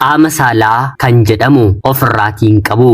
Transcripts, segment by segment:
Qaama saalaa kan jedhamu ofirraatii hin qabu.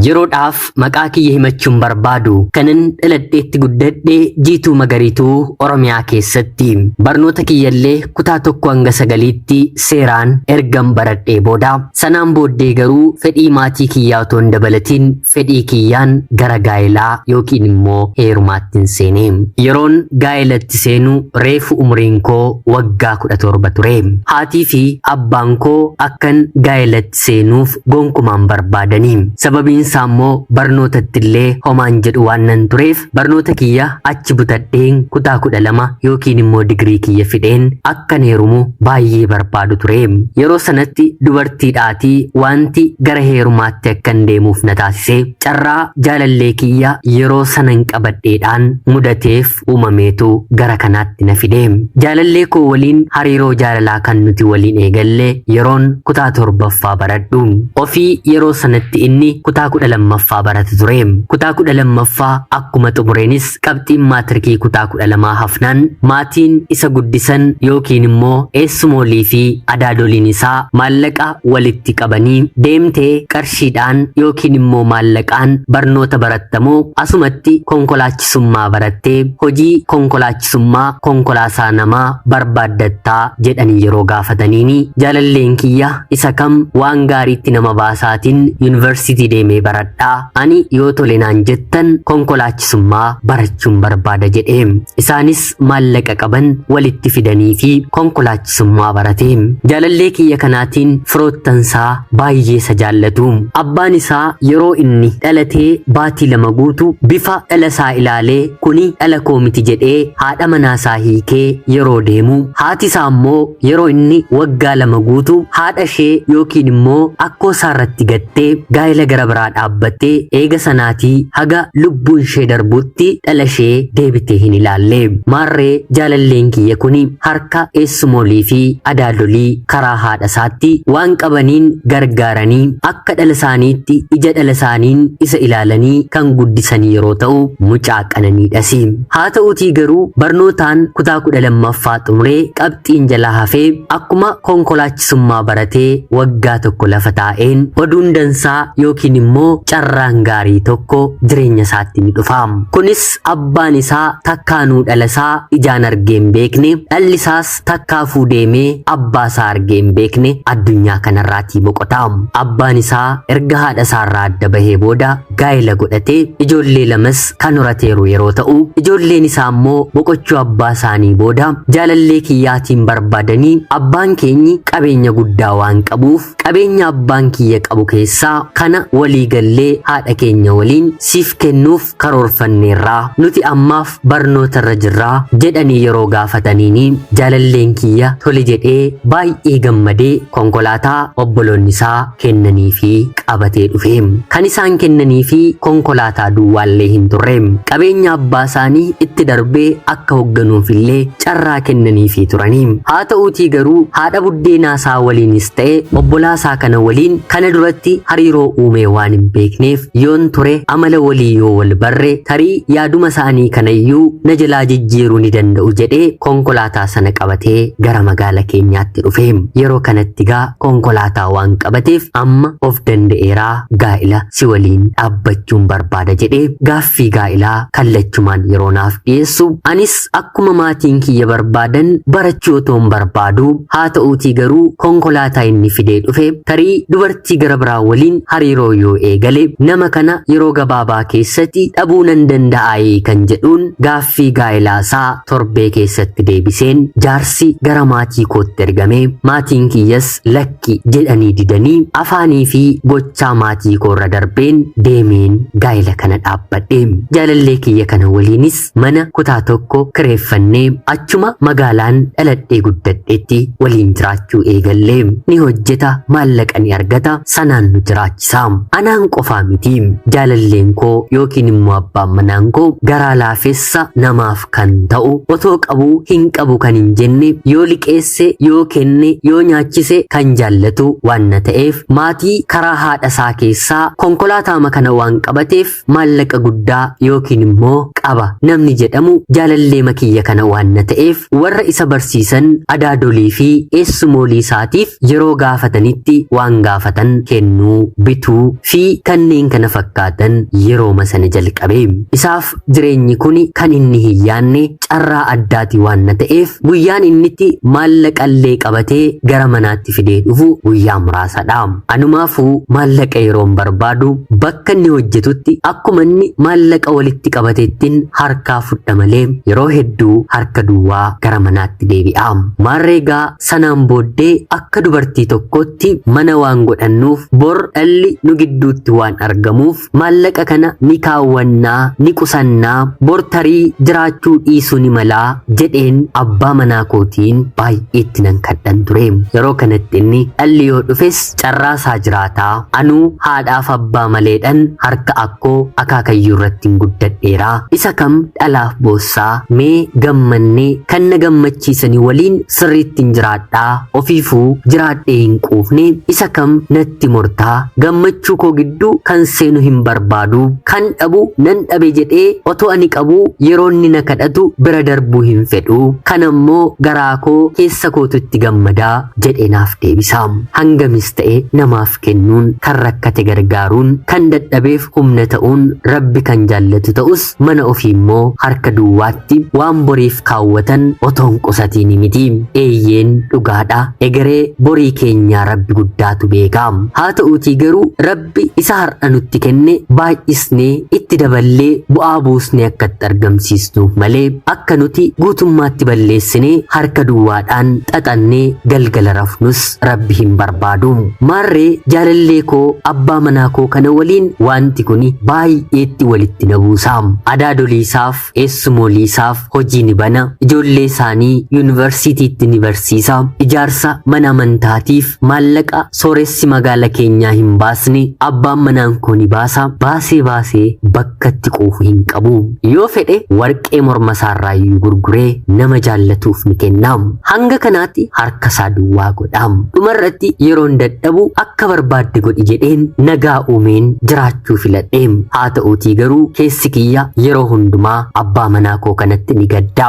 Yeroodhaaf maqaa kiyya himachuun barbaadu kanan dhaladheetti guddadhe Jiituu Magariituu Oromiyaa keessatti. Barnoota kiyyallee kutaa 1 hanga 9tti seeraan ergan baradhee booda sanaan booddee garuu fedhii maatii kiyyaa otoo hin dabalatiin fedhii kiyyaan gara gaa'elaa yookiin immoo heerumaattin seene. Yeroon gaa'elatti seenu reefu umuriin koo waggaa 17 ture. Haatii fi abbaan koo akkan gaa'elatti seenuuf gonkumaa hin barbaadani. Sababiin isaa immoo barnootatti illee homaan jedhu waan nan tureef barnoota kiyya achi butadheen kutaa 12 yookiin immoo digirii kiyya fidheen akkan heerumu baay'ee barbaadu ture. Yeroo sanatti dubartiidhaatii wanti gara heerumaatti akkan deemuuf na taasise carraa jaalallee kiyya yeroo sanan qabadheedhaan mudateef uumameetu gara kanaatti na fide. Jaalallee koo waliin hariiroo jaalalaa kan nuti waliin eegalle yeroon kutaa torbaffaa baradhu. Ofii yeroo sanatti inni kutaa 12ffaa barata ture. Kutaa 12ffaa akkuma xumureenis qabxiin maatirikii kutaa 12 hafnaan maatiin isa guddisan yookiin immoo eessumoolii fi adaadoliin isaa maallaqa walitti qabanii deemtee qarshiidhaan yookiin immoo maallaqaan barnoota barattamoo asumatti konkolaachisummaa barattee hojii konkolaachisummaa konkolaasaa namaa barbaaddattaa jedhanii yeroo gaafataniini jaalalleen kiyya isa kam waan gaariitti nama baasaatiin yuunivarsiitii deemee baradhaa ani yoo tole naan jettan konkolaachisummaa barachuun barbaada jedhe. Isaanis maallaqa qaban walitti fidanii fi konkolaachisummaa barate. Jaalallee kiyya kanaatiin firoottansaa baay'ee isa jaallatu. Abbaan isaa yeroo inni dhalatee baatii 2 guutu bifa dhala isaa ilaalee kuni dhala koo miti jedhee haadha manaa isaa hiikee yeroo deemu, haati isaa immoo yeroo inni waggaa 2 guutu haadha ishee yookiin immoo akkoo isaa irratti gattee gaa'ela gara biraa dhaabbattee eega sanaatii haga lubbuun ishee darbutti dhala ishee deebitee hin ilaalle. Maarree jaalalleen kiyya kuni harka eessumoolii fi adaadolii karaa haadha isaatti waan qabaniin gargaaranii akka dhala isaaniitti ija dhala isaaniin isa ilaalanii kan guddisanii yeroo ta'u mucaa qananiidhasi. Haa ta'uutii garuu barnootaan kutaa 12ffaa xumuree qabxiin jalaa hafee akkuma konkolaachisummaa baratee waggaa tokko lafa taa'een oduun dansaa yookiin immoo carraan gaarii tokko jireenya isaatti ni dhufa. Kunis abbaan isaa takkaanuu dhala isaa ijaan argee hin beekne, dhalli isaas takkaafuu deemee abbaa isaa argee hin beekne addunyaa kanarraatii boqota. Abbaan isaa erga haadha isaarraa adda bahee booda gaa'ela godhatee ijoollee lamas kan horateeru yeroo ta'u, ijoolleen isaa immoo boqochuu abbaa isaanii booda jaalallee kiyyaatiin barbaadanii abbaan keenyi qabeenya guddaa waan qabuuf qabeenya abbaan kiyya qabu keessaa kana walii gallee haadha keenya waliin siif kennuuf karoorfanneerra, nuti ammaaf barnootarra jirra jedhanii yeroo gaafataniini jaalalleen kiyya tole jedhee baay'ee gammadee konkolaataa obboloonni isaa kennaniifi qabatee dhufe. Kan isaan kennaniifi konkolaataa duwwaallee hin turre. Qabeenya abbaa isaanii itti darbee akka hogganuufillee carraa kennaniifii turani. Haa ta'uutii garuu haadha buddeenaa isaa waliinis ta'e obbolaa isaa kana waliin kana duratti hariiroo uumee waan hin beekneef yoon ture amala walii yoo wal barre tarii yaaduma isaanii kanayyuu na jalaa jijjiiruu ni danda'u jedhee konkolaataa sana qabatee gara magaala keenyaatti dhufe. Yeroo kanatti gaa konkolaataa waan qabateef amma of danda'eeraa gaa'ila si waliin dhaabbachuun barbaada jedhee gaaffii gaa'ilaa kallachumaan yeroo naaf dhiyeessu anis akkuma maatiin kiyya barbaadan barachuu otoon barbaaduu haa ta'uutii garuu konkolaataa inni fidee dhufe tarii dubartii gara biraa waliin hariiroo yoo eegale nama kana yeroo gabaabaa keessatti dhabuu nan danda'aayii kan jedhuun gaaffii gaa'elaasaa torbee keessatti deebiseen jaarsi gara maatii kootti ergame maatiin kiyyas lakki jedhanii didanii afaanii fi gochaa maatii koorra darbeen deemeen gaa'ela kana dhaabbadhe. Jaalallee kiyya kana waliinis mana kutaa tokko kireeffannee achuma magaalaan dhaladhee guddadhetti waliin jiraachuu eegalle. Ni hojjeta, maallaqa ni argata, sanaan nu jiraachisa. Anaan Anaan qofaa miti. Jaalalleen koo yookiin immoo abbaan manaan koo garaa laafessa namaaf kan ta'u otoo qabuu hin qabu kan hin jenne yoo liqeesse yoo kenne yoo nyaachise kan jaallatu waan na ta'eef maatii karaa haadha isaa keessaa konkolaataama kana waan qabateef maallaqa guddaa yookiin immoo qaba namni jedhamu jaalalleema kiyya kana waan na ta'eef warra isa barsiisan adaadolii fi eessumoolii isaatiif yeroo gaafatanitti waan gaafatan kennuu, bituu fi kanneen kana fakkaatan yerooma sana jalqabe. Isaaf jireenyi kun kan inni hin yaanne carraa addaati waan na ta'eef guyyaan innitti maallaqallee qabatee gara manaatti fidee dhufu guyyaa muraasadha. Anumaafuu maallaqa yeroon barbaadu bakka inni hojjetutti akkuma inni maallaqa walitti qabateettin harkaa fudha malee yeroo hedduu harka duwwaa gara manaatti deebi'a. Maarreegaa sanaan booddee akka dubartii tokkootti mana waan godhannuuf bor dhalli nu gidduutti waan argamuuf maallaqa kana ni kaawwannaa ni qusannaa bor tarii jiraachuu dhiisuu ni malaa jedheen abbaa manaa kootiin baay'eetti nan kadhan ture. Yeroo kanatti inni dhalli yoo dhufes carraasaa jiraataa anuu haadhaaf abbaa maleedhan harka akkoo akaakayyuu irratti hin guddadheera. Isa kam dhalaaf boossaa mee gammannee kan na gammachiisanii waliin sirriitti hin jiraadhaa ofiifuu jiraadhee hin quufne isa kam natti mortaa gammachuu koo gidduu kan seenu hin barbaadu kan dhabu nan dhabe jedhee otoo ani qabuu yeroo inni na kadhatu bira darbuu hin fedhu kan ammoo garaa koo keessa kootu itti gammadaa jedhee naaf deebisa. Hangamis ta'e namaaf kennuun kan rakkate gargaaruun kan dadhabeef humna ta'uun rabbi kan jaallatu ta'us mana ofii immoo harka duwwaatti waan boriif kaawwatan otoo hin qusatiin miti. Eeyyeen dhugaadha. Egeree borii keenyaa rabbi guddaatu beeka. Haa ta'uutii garuu rabbi isa har'a nutti kenne baay'isnee itti daballee bu'aa buusnee akka itti argamsiisnuuf malee akka nuti guutummaatti balleessinee harka duwwaadhaan xaxannee galgala rafnus rabbi hin barbaadu. Maarree jaalallee koo abbaa manaa koo kana waliin wanti kun baay'eetti walitti na buusa. Adaadolii isaaf, eessumoolii isaaf hojii ni bana, ijoollee isaanii yuunivarsiitiitti ni barsiisa, ijaarsa mana amantaatiif maallaqa sooressi magaala keenyaa hin baasne abbaan manaan koo ni baasa, baasee baasee bakka itti quufu hin qabu. Yoo fedhe warqee morma isaarraayyuu gurguree nama jaallatuuf ni kenna. Hanga kanaatti harka isaa duwwaa godha. Dhumarratti yeroon dadhabu akka barbaadde godhi jedheen nagaa uumeen jiraachuu filadhe. Haa ta'uutii garuu keessi kiyya yeroo hundumaa abbaa manaa koo kanatti ni gadda.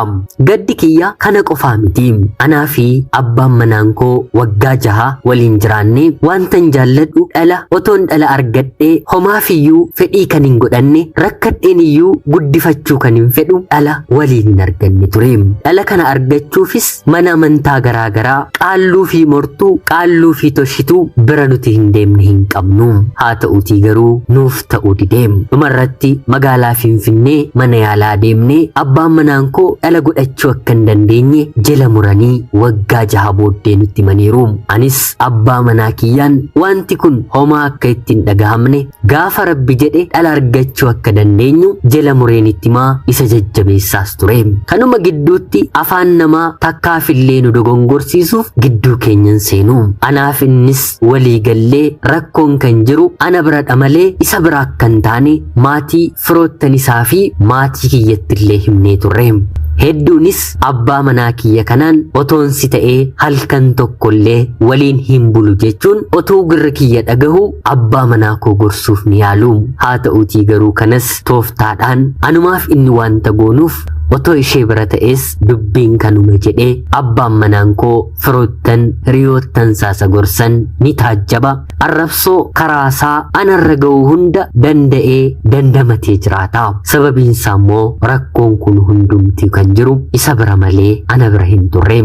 Gaddi kiyya kana qofaa miti. Anaa fi abbaan manaan koo waggaa 6 waliin jiraannee wantan jaalladhu dhala otoon dhala argadhee homaafiyyuu fedhii kan hin godhanne rakkadheen iyyuu guddifachuu kan hin fedhu dhala waliin hin arganne ture. Dhala kana argachuufis mana amantaa garaa garaa qaalluu fi mortuu qaalluu fi toshituu bira nuti hin deemne hin qabnu. Haa ta'uutii garuu nuuf ta'uu didee. Dhumarratti magaalaa Finfinnee mana yaalaa deemnee abbaan manaan koo dhala godhachuu akka hin dandeenye jala muranii waggaa 6 booddee nutti himaniiru. Anis abbaa manaa kiyyaan wanti kun homaa akka itti hin dhagahamne gaafa rabbi jedhe dhala argachuu akka dandeenyu jala mureen itti himaa isa jajjabeessaas ture. Kanuma gidduutti afaan namaa takkaafillee nu dogongorsiisuuf gidduu keenyan seenu. Anaaf innis walii gallee rakkoon kan jiru ana biradha malee isa bira akka hin taane maatii firoottan isaa fi maatii kiyyattillee himnee turre. Hedduunis abbaa manaa kiyya kanaan otoon si ta'ee halkan tokkollee waliin hin bulu jechuun otuu gurri kiyya dhagahu abbaa manaa koo gorsuuf ni yaalu. Haa ta'uutii garuu kanas tooftaadhaan anumaaf inni wanta goonuuf otoo ishee bira ta'es dubbiin kanuma jedhee abbaan manaan koo firoottan hiriyoottan saasa gorsan ni taajjaba. Arrabsoo karaasaa anarra ga'u hunda danda'ee dandamatee jiraata. Sababiin isaa immoo rakkoon kun hundumti kan jiru isa bira malee ana bira hin turre.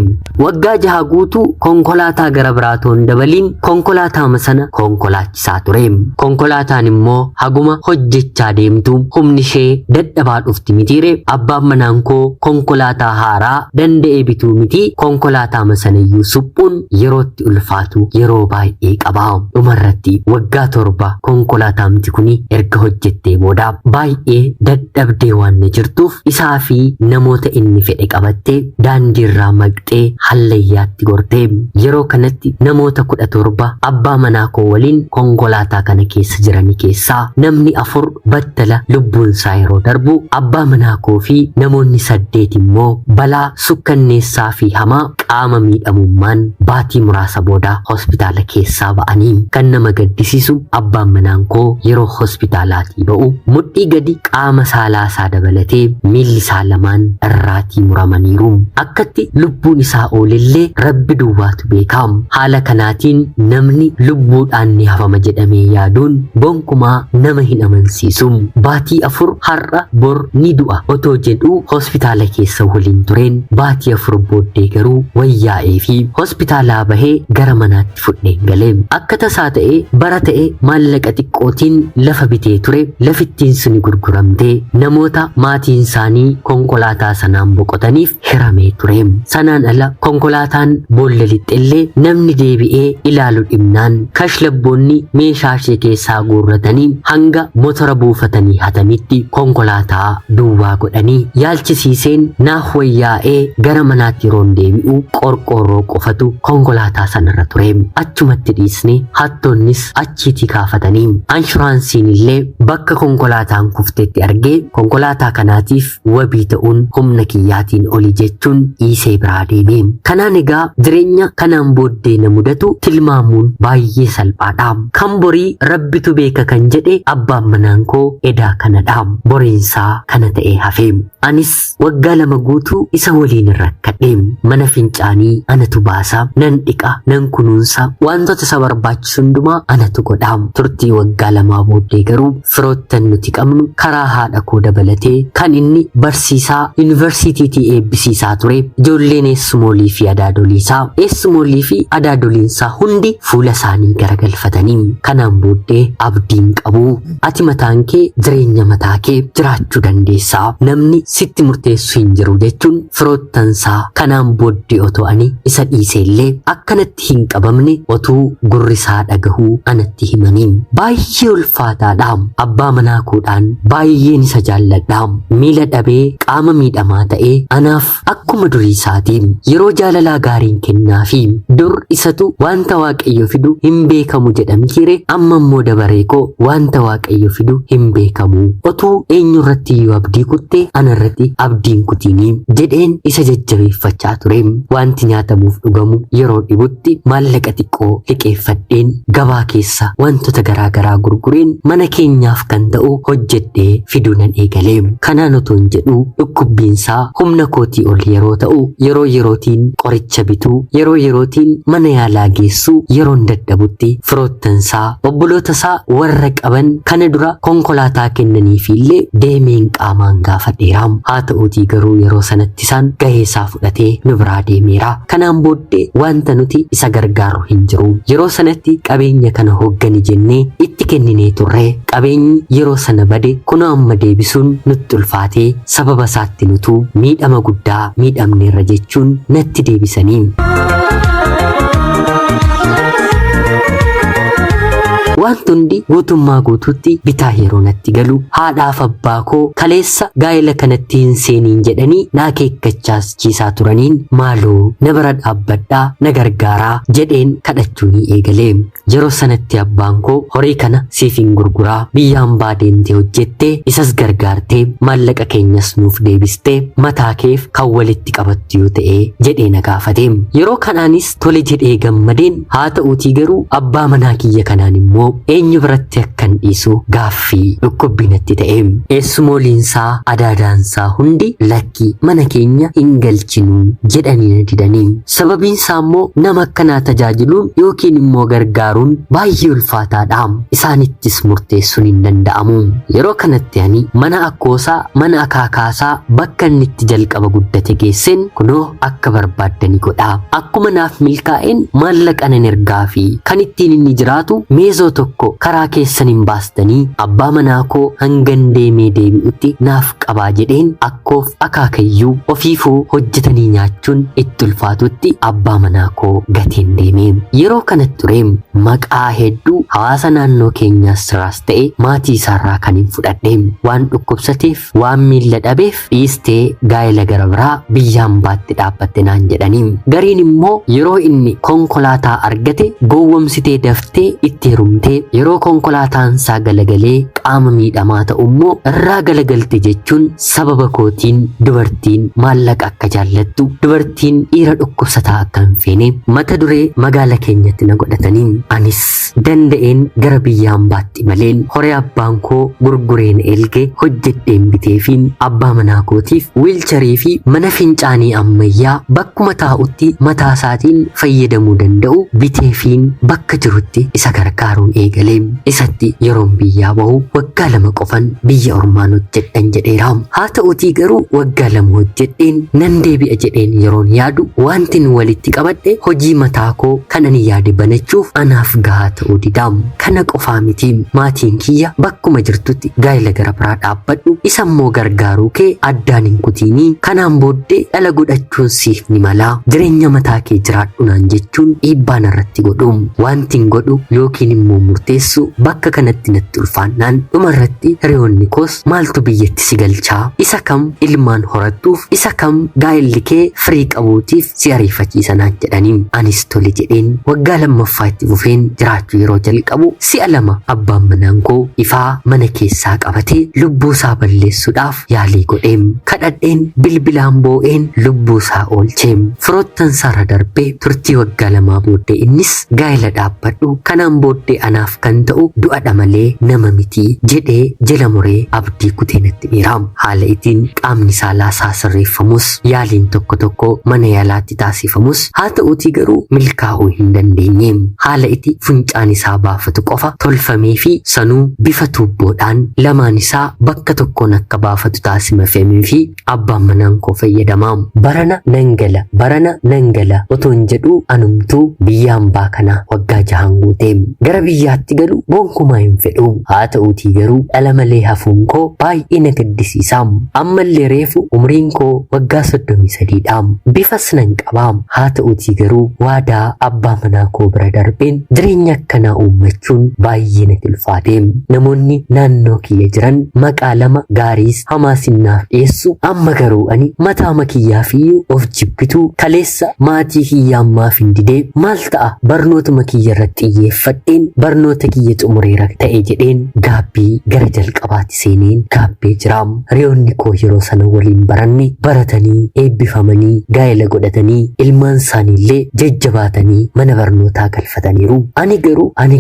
Waggaa 6 guutuu konkolaataa gara biraa toon dabaliin konkolaataama sana konkolaachisaa ture. Konkolaataan immoo haguma hojjechaa deemtu humni ishee dadhabaa dhufti mitiire. Abbaan manaan manaan koo konkolaataa haaraa danda'ee bituu miti konkolaataama sanayyuu suphuun yerootti ulfaatu yeroo baay'ee qaba. Dhumarratti waggaa 7 konkolaataamti kuni erga hojjettee booda baay'ee dadhabdee waan jirtuuf isaa fi namoota inni fedhe qabattee daandiirraa maqxee hallayyaatti gortee. Yeroo kanatti namoota 17 abbaa manaa koo waliin konkolaataa kana keessa jiranii keessaa namni 4 battala lubbuun isaa yeroo darbu, abbaa manaa koo fi namoonni 8 immoo balaa sukkanneessaa fi hamaa qaama miidhamummaan baatii muraasa booda hospitaala keessaa ba'anii. Kan nama gaddisiisu abbaan manaan koo yeroo hospitaalaatii ba'u mudhii gadi qaama saalaa isaa dabalatee miilli isaa lamaan irraatii muramaniiru. Akkatti lubbuun isaa oolellee rabbi duwwaatu beeka. Haala kanaatiin namni lubbuudhaan ni hafama jedhamee yaaduun gonkumaa nama hin amansiisu. Baatii 4 har'a bor ni du'a otoo jedhuu hospitaala keessa waliin tureen baatii 4 booddee garuu wayyaa'ee fi hospitaalaa bahee gara manaatti fudheen galee. Akka tasaa ta'ee bara ta'e maallaqa xiqqootiin lafa bitee ture. Lafittiin suni gurguramtee namoota maatiin isaanii konkolaataa sanaan boqotaniif hiramee ture. Sanaan ala konkolaataan boolla lixxellee namni deebi'ee ilaalu dhibnaan kashlabboonni meeshaa ishee keessaa guurratanii hanga motora buufatanii hatanitti konkolaataa duwwaa godhanii yaalchisiiseen naaf wayyaa'ee gara manaatti yeroon deebi'u qorqoorroo qofatu konkolaataa sanarra ture. Achumatti dhiisne, hattoonnis achiitii kaafatanii. Anshuraansiin illee bakka konkolaataan kuftetti argee konkolaataa kanaatiif wabii ta'uun humna kiyyaatiin oli jechuun dhiisee biraa deeme. Kanaan egaa jireenya kanaan booddee na mudatu tilmaamuun baay'ee salphaadha. Kan borii rabbitu beeka kan jedhe abbaan manaan koo edaa kanadha. Boriinsaa kana ta'ee hafe. Anis waggaa 2 guutuu isa waliin rakkadhe. Mana fincaanii anatu baasa, nan dhiqa, nan kunuunsa, wantoota isa barbaachisu hundumaa anatu godha. Turtii waggaa 2 booddee garuu firoottan nuti qabnu karaa haadha koo dabalatee kan inni barsiisaa yuunivarsiitiitii eebbisiisaa ture ijoolleen eessumoolii fi adaadoliisaa eessumoolii fi adaadoliinsaa hundi fuula isaanii garagalfatanii kanaan booddee abdiin qabu. Ati mataan kee jireenya mataa kee jiraachuu dandeessaa, namni sitti murteessu hin jiru jechuun firoottansaa kanaan booddee otoo ani isa dhiise illee akkanatti hin qabamne otuu gurri isaa dhagahuu anatti himanii. Baay'ee ulfaataadha. Abbaa manaa koodhaan baay'een isa jaalladha. Miila dhabee qaama miidhamaa ta'ee anaaf akkuma durii isaati. Yeroo jaalalaa gaariin kennaafi dur isatu wanta Waaqayyo fidu hin beekamu jedhamtiire, amma immoo dabaree koo wanta Waaqayyo fidu hin beekamu. Otuu eenyurratti iyyuu abdii kuttee anarratti abdiin kutiinii jedheen isa jajjabeeffachaa ture. Wanti nyaatamuuf dhugamu yeroo dhibutti maallaqa xiqqoo liqeeffadheen gabaa keessa wantoota garaa garaa gurgureen mana keenyaaf kan ta'u hojjedhee fiduu nan eegale. Kanaan otoo hin jedhu dhukkubbiinsaa humna kootii ol yeroo ta'u yeroo yerootiin qoricha bituu, yeroo yerootiin mana yaalaa geessuu yeroon dadhabutti firoottansaa obboloota isaa warra qaban kana dura konkolaataa kennaniifi illee deemeen qaamaan gaafadheera. Haa ta'uutii garuu yeroo sanatti isaan gahee isaa fudhatee nu biraa deemeera. Kanaan booddee wanta nuti isa gargaaru hin jiru. Yeroo sanatti qabeenya kana hooggani jennee itti kenninee turre. Qabeenyi yeroo sana bade kunoo amma deebisuun nutti ulfaatee sababa isaatti nutuu miidhama guddaa miidhamneerra jechuun natti deebisanii. Wanti hundi guutummaa guutuutti bitaa yeroo natti galu haadhaaf abbaa koo kaleessa gaa'ela kanatti hin seeniin jedhanii na akeekkachiisaa turaniin maaloo na bira dhaabbadhaa na gargaaraa jedheen kadhachuu ni eegale. Yeroo sanatti abbaan koo horii kana siif hin gurguraa, biyya hambaa deemtee hojjettee isas gargaartee maallaqa keenyas nuuf deebistee mataa keef kan walitti qabattu yoo ta'e jedhee na gaafate. Yeroo kanaanis tole jedhee gammadeen, haa ta'uutii garuu abbaa manaa kiyya kanaan immoo eenyu biratti akkan dhiisu gaaffii dhukkubbii natti ta'e. Eessumooliinsaa adaadaansaa hundi lakki mana keenya hin galchinuu jedhanii na didanii. Sababiinsaa immoo nama akkanaa tajaajiluun yookiin immoo gargaaruun baay'ee ulfaataadha. Isaanittis murteessuun hin danda'amu. Yeroo kanatti ani mana akkoosaa mana akaakaasaa bakka inni itti jalqaba guddate geesseen kunoo akka barbaaddani godha. Akkuma naaf milkaa'een maallaqa nan ergaa fi kan ittiin inni jiraatu meezoo tokko tokko karaa keessan hin baastanii abbaa manaa koo hangan deemee deebi'utti naaf qabaa jedheen akkoof akaakayyuu ofiifuu hojjetanii nyaachuun itti ulfaatutti abbaa manaa koo gateen deeme. Yeroo kanatti ture maqaa hedduu hawaasa naannoo keenyaas irraas ta'e maatii isaarraa kan hin fudhadhe. Waan dhukkubsateef, waan miilla dhabeef dhiistee gaa'ela gara biraa biyya hambaatti dhaabbatte naan jedhanii. Gariin immoo yeroo inni konkolaataa argate gowwomsitee daftee itti heerumtee yeroo konkolaataan isaa galagalee qaama miidhamaa ta'u immoo irraa galagalte jechuun sababa kootiin dubartiin maallaqa akka jaallattu, dubartiin dhiira dhukkubsataa akka hin feene mata duree magaala keenyatti na godhatanii. Anis danda'een gara biyya hambaatti maleen horii abbaan koo gurgureen elge hojjedheen biteefiin abbaa manaa kootiif wiilcharii fi mana fincaanii ammayyaa bakkuma taa'utti mataa isaatiin fayyadamuu danda'u biteefiin bakka jirutti isa gargaaruun eegale. Isatti yeroon biyyaa bahu waggaa 2 qofan biyya ormaan hojjedhan jedheera. Haa ta'utii garuu waggaa 2 hojjedheen nan deebi'a jedheen yeroon yaadu wantin walitti qabadhe hojii mataa koo kan ani yaade banachuuf anaaf gahaa ta'uu dida. Kana qofaa miti, maatiin kiyya bakkuma jirtutti gaa'ela gara biraa dhaabbadhu, isa immoo gargaaruu kee addaan hin kutiinii, kanaan booddee dhala godhachuun siif ni mala, jireenya mataa kee jiraadhu naan jechuun dhiibbaa narratti godhu. Wantin godhu yookiin immoo murteessu bakka kanatti natti ulfaannaan dhumarratti hiriyoonni koos maaltu biyyatti si galchaa, isa kam ilmaan horattuuf, isa kam gaa'elli kee firii qabuutiif si ariifachiisa naan jedhanii. Anis tole jedheen waggaa 2ffaa itti fufeen jiraachuu yeroo jalqabu si'a 2 abbaan manaan koo ifaa mana keessaa qabatee lubbuu isaa balleessuudhaaf yaalii godheem. Kadhadheen bilbilaan boo'een lubbuu isaa oolcheem. Firoottan isaarra darbee turtii waggaa 2 booddee innis gaa'ela dhaabbadhu, kanaan booddee anaaf kan ta'u du'adha malee nama miti jedhee jala muree abdii kutee natti miira. Haala ittiin qaamni saalaa isaa sirreeffamus yaaliin tokko tokko mana yaalaatti taasifamus haa ta'uutii garuu milkaa'uu hin dandeenye. Haala itti funcaan isaa baafatu qofa tolfamee fi sanuu bifa tuubboodhaan lamaan isaa bakka tokkoon akka baafatu taasifamee fi abbaan manaan koo fayyadama. Barana nan gala, barana nan gala otoon jedhuu anumtuu biyya hambaa kana waggaa 6 guute. Gara biyyaatti galu gonkumaa hin fedhu. Haa ta'uutii garuu dhala malee hafuun koo baay'ee na gaddisiisa. Ammallee reefu umriin koo waggaa 33dha. Bifas nan qaba. Haa ta'uutii garuu waadaa abbaa manaa koo bira darbeen jireenya akkanaa uummachuun baay'ee natti ulfaate. Namoonni naannoo kiyya jiran maqaa 2 gaariis hamaas naaf dhiyeessu. Amma garuu ani mataama kiyyaafiyyuu of jibbitu, kaleessa maatii kiyya ammaaf hin didee maal ta'a barnootuma kiyya irratti xiyyeeffadheen barnoota kiyya xumureera ta'e jedheen gaabbii gara jalqabaatti seeneen gaabbee jira. Hiriyoonni koo yeroo sana waliin baranne baratanii eebbifamanii gaa'ela godhatanii ilmaan isaaniillee jajjabaatanii mana barnootaa galfataniiru. Ani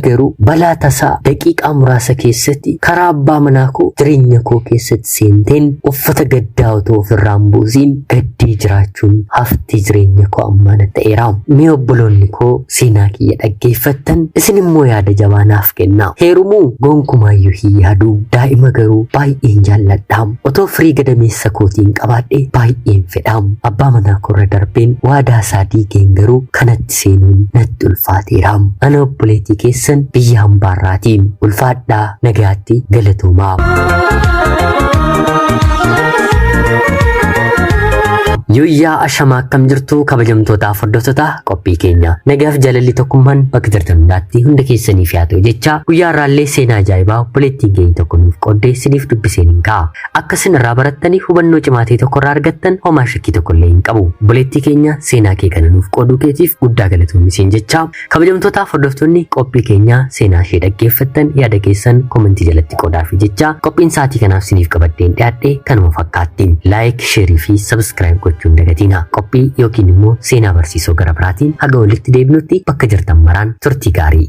garuu balaa tasaa daqiiqaa muraasa keessatti karaa abbaa manaa koo jireenya koo keessatti seenteen uffata gaddaa otoo ofirraa hin buusiin gaddee jiraachuun haftee jireenya koo ammaa na ta'eera. Mee obboloonni koo seenaa kiyya dhaggeeffattan isin immoo yaada jabaa naaf kenna. Heerumuu gonkumaayyuu hin yaadu. Daa'ima garuu baay'een jaalladha. Otoo firii gadameessa kootiin qabaadhe baay'een fedha. Abbaa manaa koorra darbeen waadaa isaa diigeen garuu kanatti seenuun natti ulfaateera. Ana obboleettii keessan biyya hambaarraati. Ulfaadhaa, nagaatti, galatoomaa. Yooyyaa ashamaa akkam jirtu kabajamtootaaf hordoftoota qophii keenya. Nagaaf jaalalli tokkummaan bakka jirtan hundaatti hunda keessaniif haa ta'u jecha guyyaa har'aallee seenaa ajaa'ibaa obboleettiin keenya tokko nuuf qooddee isiniif dubbiseen hin ka'a. Akka isin irraa barattanii hubannoo cimaa ta'e tokko irraa argattan homaa shakkii tokko illee hin qabu. Obboleettii keenya seenaa kee kana nuuf qooduu keetiif guddaa galatoomi siin jecha kabajamtootaaf hordoftoonni qophii keenya seenaa ishee dhaggeeffattan yaada keessan komentii jalatti qoodaafi jecha qophiin sa'aatii kanaaf isiniif qabadheen dhiyaadhe kanuma fakkaatti. Laayik, sheerii fi sabskiraayib gochuun dagatina. Qophii yookiin immoo seenaa barsiisoo gara biraatiin haga walitti deebinutti bakka jirtan maraan turtii gaarii.